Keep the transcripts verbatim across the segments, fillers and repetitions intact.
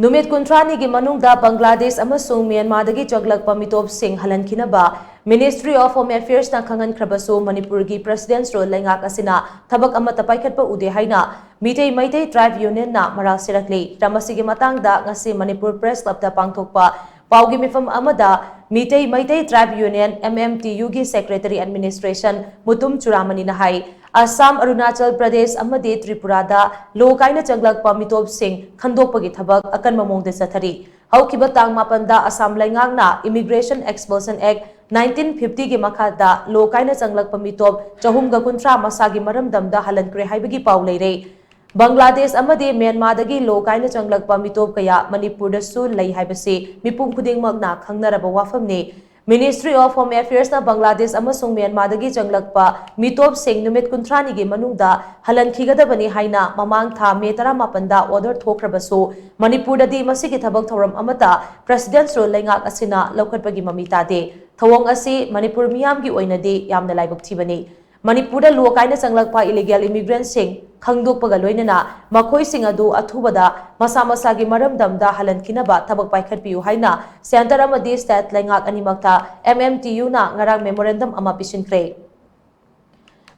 ꯅꯨꯃꯤꯠ ꯀꯨꯟꯊ꯭ꯔꯥꯅꯤꯒꯤ ꯃꯅꯨꯡꯗ ꯕꯪꯒ꯭ꯂꯥꯗꯦꯁ ꯑꯃꯁꯨꯡ ꯃ꯭ꯌꯥꯟꯃꯥꯔꯗꯒꯤ ꯆꯪꯂꯛꯄ ꯃꯤꯇꯣꯞꯁꯤꯡ ꯍꯜꯍꯟꯈꯤꯅꯕ Ministry of Home Affairsꯅ ꯈꯪꯍꯟꯈ꯭ꯔꯕꯁꯨ, ꯃꯅꯤꯄꯨꯔꯒꯤ President's Rule ꯂꯩꯉꯥꯛ ꯑꯁꯤꯅ ꯊꯕꯛ ꯑꯃꯠꯇ ꯄꯥꯏꯈꯠꯄ ꯎꯗꯦ ꯍꯥꯏꯅ ꯃꯤꯇꯩ ꯃꯩꯇꯩ Tribe Unionꯅ ꯃꯔꯥꯜ ꯁꯤꯔꯛꯂꯤ꯫ ꯃꯔꯝ ꯑꯁꯤꯒꯤ ꯃꯇꯥꯡꯗ ꯉꯁꯤ ꯃꯅꯤꯄꯨꯔ Press Clubꯇ ꯄꯥꯡꯊꯣꯛꯄ ꯄꯥꯎꯒꯤ ꯃꯤꯐꯝ ꯑꯃꯗ Meitei Meitei Tribe Union, M M T Uꯒꯤ Secretary Administration Mutum ꯆꯨꯔꯥꯃꯅꯤꯅ ꯍꯥꯏ, ꯑꯁꯥꯝ, ꯑꯔꯨꯅꯥꯆꯜ ꯄ꯭ꯔꯗꯦꯁ ꯑꯃꯗꯤ ꯇ꯭ꯔꯤꯄꯨꯔꯥꯗ ꯂꯣ ꯀꯥꯏꯅ ꯆꯪꯂꯛꯄ ꯃꯤꯇꯣꯞꯁꯤꯡ ꯈꯟꯗꯣꯛꯄꯒꯤ ꯊꯕꯛ ꯑꯀꯟꯕ ꯃꯑꯣꯡꯗ ꯆꯠꯊꯔꯤ꯫ ꯍꯧꯈꯤꯕ ꯇꯥꯡ ꯃꯥꯄꯟꯗ ꯑꯁꯥꯝ ꯂꯩꯉꯥꯛꯅ Immigration Expulsion Act nineteen fiftyꯒꯤ ꯃꯈꯥꯗ ꯂꯣ ꯀꯥꯏꯅ ꯆꯪꯂꯛꯄ ꯃꯤꯇꯣꯞ ꯆꯍꯨꯝꯒ ꯀꯨꯟꯊ꯭ꯔꯥ ꯃꯁꯥꯒꯤ ꯃꯔꯝꯗꯝꯗ ꯍꯜꯍꯟꯈ꯭ꯔꯦ ꯍꯥꯏꯕꯒꯤ ꯄꯥꯎ ꯂꯩꯔꯦ꯫ ꯕꯪꯒ꯭ꯂꯥꯗꯦꯁ ꯑꯃꯗꯤ ꯃ꯭ꯌꯥꯟꯃꯥꯔꯗꯒꯤ ꯂꯣ ꯀꯥꯏꯅ ꯆꯪꯂꯛꯄ ꯃꯤꯇꯣꯞ ꯀꯌꯥ ꯃꯅꯤꯄꯨꯔꯗꯁꯨ ꯂꯩ ꯍꯥꯏꯕꯁꯤ ꯃꯤꯄꯨꯝ ꯈꯨꯗꯤꯡꯃꯛꯅ ꯈꯪꯅꯔꯕ ꯋꯥꯐꯝꯅꯤ꯫ Ministry of Home Affairsꯅ ꯕꯪꯒ꯭ꯂꯥꯗꯦꯁ ꯑꯃꯁꯨꯡ ꯃ꯭ꯌꯥꯟꯃꯥꯔꯗꯒꯤ ꯆꯪꯂꯛꯄ ꯃꯤꯇꯣꯞꯁꯤꯡ ꯅꯨꯃꯤꯠ ꯀꯨꯟꯊ꯭ꯔꯥꯅꯤꯒꯤ ꯃꯅꯨꯡꯗ ꯍꯜꯍꯟꯈꯤꯒꯗꯕꯅꯤ ꯍꯥꯏꯅ ꯃꯃꯥꯡ ꯊꯥ ꯃꯦ ꯇꯔꯥꯃꯥꯄꯟꯗ order ꯊꯣꯛꯈ꯭ꯔꯕꯁꯨ, ꯃꯅꯤꯄꯨꯔꯗꯗꯤ ꯃꯁꯤꯒꯤ ꯊꯕꯛ ꯊꯧꯔꯝ ꯑꯃꯠꯇ President's Rule ꯂꯩꯉꯥꯛ ꯑꯁꯤꯅ ꯂꯧꯈꯠꯄꯒꯤ ꯃꯃꯤ ꯇꯥꯗꯦ꯫ ꯊꯧꯑꯣꯡ ꯑꯁꯤ ꯃꯅꯤꯄꯨꯔ ꯃꯤꯌꯥꯝꯒꯤ ꯑꯣꯏꯅꯗꯤ ꯌꯥꯝꯅ ꯂꯥꯏꯕꯛ ꯊꯤꯕꯅꯤ꯫ ꯃꯅꯤꯄꯨꯔꯗ ꯂꯣ ꯀꯥꯏꯅ ꯆꯪꯂꯛꯄ illegal immigrantꯁꯤꯡ ꯈꯪꯗꯣꯛꯄꯒ ꯂꯣꯏꯅꯅ ꯃꯈꯣꯏꯁꯤꯡ ꯑꯗꯨ ꯑꯊꯨꯕꯗ ꯃꯁꯥ ꯃꯁꯥꯒꯤ ꯃꯔꯝꯗꯝꯗ ꯍꯜꯍꯟꯈꯤꯅꯕ ꯊꯕꯛ ꯄꯥꯏꯈꯠꯄꯤꯌꯨ ꯍꯥꯏꯅ Centre ꯑꯃꯗꯤ State ꯂꯩꯉꯥꯛ ꯑꯅꯤꯃꯛꯇ M M T Uꯅ ꯉꯔꯥꯡ memorandum ꯑꯃ ꯄꯤꯁꯤꯟꯈ꯭ꯔꯦ꯫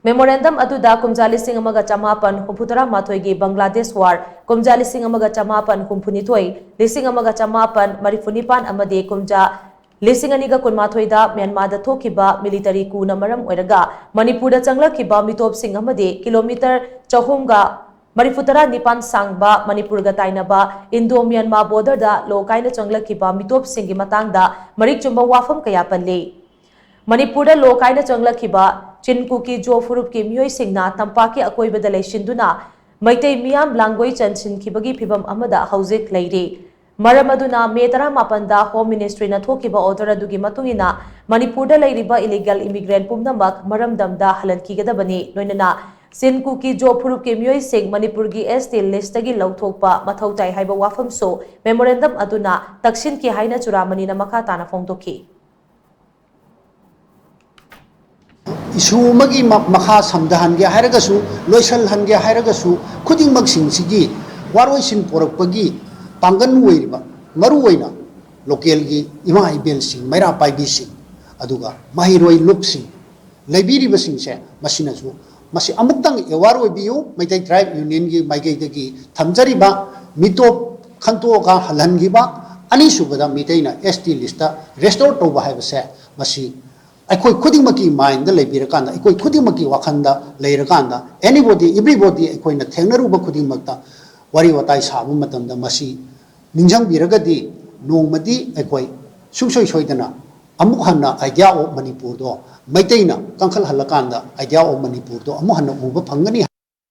Memorandum ꯑꯗꯨꯗ ꯀꯨꯝꯖꯥ ꯂꯤꯁꯤꯡ ꯑꯃꯒ ꯆꯃꯥꯄꯟ ꯍꯨꯝꯐꯨꯇꯔꯥ ꯃꯥꯊꯣꯏꯒꯤ ꯕꯪꯒ꯭ꯂꯥꯗꯦꯁ War, ꯀꯨꯝꯖꯥ ꯂꯤꯁꯤꯡ ꯑꯃꯒ ꯆꯃꯥꯄꯟ ꯍꯨꯝꯐꯨꯅꯤꯊꯣꯏ, ꯂꯤꯁꯤꯡ ꯑꯃꯒ ꯆꯃꯥꯄꯟ ꯃꯔꯤꯐꯨꯅꯤꯄꯥꯟ ꯑꯃꯗꯤ ꯀꯨꯝꯖꯥ ꯂꯤꯁꯤꯡ ꯑꯅꯤꯒ ꯀꯨꯟꯃꯥꯊꯣꯏꯗ ꯃ꯭ꯌꯥꯟꯃꯥꯔꯗ ꯊꯣꯛꯈꯤꯕ military coupꯅ ꯃꯔꯝ ꯑꯣꯏꯔꯒ ꯃꯅꯤꯄꯨꯔꯗ ꯆꯪꯂꯛꯈꯤꯕ ꯃꯤꯇꯣꯞꯁꯤꯡ ꯑꯃꯗꯤ kilometre ꯆꯍꯨꯝꯒ ꯃꯔꯤꯐꯨꯇꯔꯥ ꯅꯤꯄꯥꯟ ꯁꯥꯡꯕ ꯃꯅꯤꯄꯨꯔꯒ ꯇꯥꯏꯅꯕ Indo Myanmar borderꯗ ꯂꯣ ꯀꯥꯏꯅ ꯆꯪꯂꯛꯈꯤꯕ ꯃꯤꯇꯣꯞꯁꯤꯡꯒꯤ ꯃꯇꯥꯡꯗ ꯃꯔꯤꯛ ꯆꯨꯝꯕ ꯋꯥꯐꯝ ꯀꯌꯥ ꯄꯜꯂꯤ꯫ ꯃꯅꯤꯄꯨꯔꯗ ꯂꯣ ꯀꯥꯏꯅ ꯆꯪꯂꯛꯈꯤꯕ ꯆꯤꯟ ꯀꯨꯀꯤ ꯖꯣ ꯐꯨꯔꯨꯞꯀꯤ ꯃꯤꯑꯣꯏꯁꯤꯡꯅ ꯇꯝꯄꯥꯛꯀꯤ ꯑꯀꯣꯏꯕꯗ ꯂꯩꯁꯤꯟꯗꯨꯅ ꯃꯩꯇꯩ ꯃꯤꯌꯥꯝ ꯂꯥꯡꯒꯣꯏ ꯆꯟꯁꯤꯟꯈꯤꯕꯒꯤ ꯐꯤꯚꯝ ꯑꯃꯗ ꯍꯧꯖꯤꯛ ꯂꯩꯔꯤ꯫ ꯃꯔꯝ ꯑꯗꯨꯅ ꯃꯦ ꯇꯔꯥꯃꯥꯄꯟꯗ Home Ministryꯅ ꯊꯣꯛꯈꯤꯕ order ꯑꯗꯨꯒꯤ ꯃꯇꯨꯡ ꯏꯟꯅ ꯃꯅꯤꯄꯨꯔꯗ ꯂꯩꯔꯤꯕ illegal immigrant ꯄꯨꯝꯅꯃꯛ ꯃꯔꯝꯗꯝꯗ ꯍꯜꯍꯟꯈꯤꯒꯗꯕꯅꯤ꯫ ꯂꯣꯏꯅꯅ ꯆꯤꯟ ꯀꯨꯀꯤ ꯖꯣ ꯐꯨꯔꯨꯞꯀꯤ ꯃꯤꯑꯣꯏꯁꯤꯡ ꯃꯅꯤꯄꯨꯔꯒꯤ S T listꯇꯒꯤ ꯂꯧꯊꯣꯛꯄ ꯃꯊꯧ ꯇꯥꯏ ꯍꯥꯏꯕ ꯋꯥꯐꯝꯁꯨ memorandum ꯑꯗꯨꯅ ꯇꯛꯁꯤꯟꯈꯤ ꯍꯥꯏꯅ ꯆꯨꯔꯥꯃꯅꯤꯅ ꯃꯈꯥ ꯇꯥꯅ ꯐꯣꯡꯗꯣꯛꯈꯤ꯫ Issue ꯑꯃꯒꯤ ꯃ-, ꯃꯈꯥ ꯁꯝꯊꯍꯟꯒꯦ ꯍꯥꯏꯔꯒꯁꯨ, ꯂꯣꯏꯁꯤꯜꯍꯟꯒꯦ ꯍꯥꯏꯔꯒꯁꯨ, ꯈꯨꯗꯤꯡꯃꯛꯁꯤꯡꯁꯤꯒꯤ ꯋꯥꯔꯣꯏꯁꯤꯟ ꯄꯣꯔꯛꯄꯒꯤ ꯄꯥꯡꯒꯜ ꯑꯣꯏꯔꯤꯕ, ꯃꯔꯨ ꯑꯣꯏꯅ ꯂꯣꯀꯦꯜꯒꯤ ꯏꯃꯥ ꯏꯕꯦꯜꯁꯤꯡ, ꯃꯩꯔꯥ ꯄꯥꯏꯕꯤꯁꯤꯡ, ꯑꯗꯨꯒ ꯃꯍꯩꯔꯣꯏ ꯂꯨꯞꯁꯤꯡ ꯂꯩꯕꯤꯔꯤꯕꯁꯤꯡꯁꯦ, ꯃꯁꯤꯅꯁꯨ, ꯃꯁꯤ ꯑꯃꯨꯛꯇꯪ ꯑꯦꯋꯥꯔ ꯑꯣꯏꯕꯤꯌꯨ꯫ ꯃꯩꯇꯩ ꯇ꯭ꯔꯥꯏꯕ ꯌꯨꯅꯤꯌꯟꯒꯤ ꯃꯥꯏꯀꯩꯗꯒꯤ ꯊꯝꯖꯔꯤꯕ ꯃꯤꯇꯣꯞ ꯈꯟꯇꯣꯛꯑꯒ ꯍꯜꯍꯟꯈꯤꯕ, ꯑꯅꯤꯁꯨꯕꯗ ꯃꯤꯇꯩꯅ ꯑꯦꯁ ꯇꯤ ꯂꯤꯁꯇ ꯔꯦꯁꯇꯣꯔ ꯇꯧꯕ ꯍꯥꯏꯕꯁꯦ, ꯃꯁꯤ ꯑꯩꯈꯣꯏ ꯈꯨꯗꯤꯡꯃꯛꯀꯤ ꯃꯥꯏꯟꯗ ꯂꯩꯕꯤꯔꯀꯥꯟꯗ, ꯑꯩꯈꯣꯏ ꯈꯨꯗꯤꯡꯃꯛꯀꯤ ꯋꯥꯈꯜꯗ ꯂꯩꯔꯀꯥꯟꯗ, ꯑꯦꯅꯤꯕꯣꯗꯤ, ꯑꯦꯕ꯭ꯔꯤꯕꯣꯗꯤ, ꯑꯩꯈꯣꯏꯅ ꯊꯦꯡꯅꯔꯨꯕ ꯈꯨꯗꯤꯡꯃꯛꯇ ꯋꯥꯔꯤ ꯋꯥꯇꯥꯏ ꯁꯥꯕ ꯃꯇꯝꯗ ꯃꯁꯤ ꯅꯤꯡꯁꯤꯡꯕꯤꯔꯒꯗꯤ, ꯅꯣꯡꯃꯗꯤ ꯑꯩꯈꯣꯏ ꯁꯨꯡꯁꯣꯏ ꯁꯣꯏꯗꯅ ꯑꯃꯨꯛ ꯍꯟꯅ ꯑꯥꯏꯗꯤꯌꯥ ꯑꯣꯐ ꯃꯅꯤꯄꯨꯔꯗꯣ, ꯃꯩꯇꯩꯅ ꯀꯪꯈꯠꯍꯜꯂꯀꯥꯟꯗ ꯑꯥꯏꯗꯤꯌꯥ ꯑꯣꯐ ꯃꯅꯤꯄꯨꯔꯗꯣ ꯑꯃꯨꯛ ꯍꯟꯅ ꯎꯕ ꯐꯪꯒꯅꯤ꯫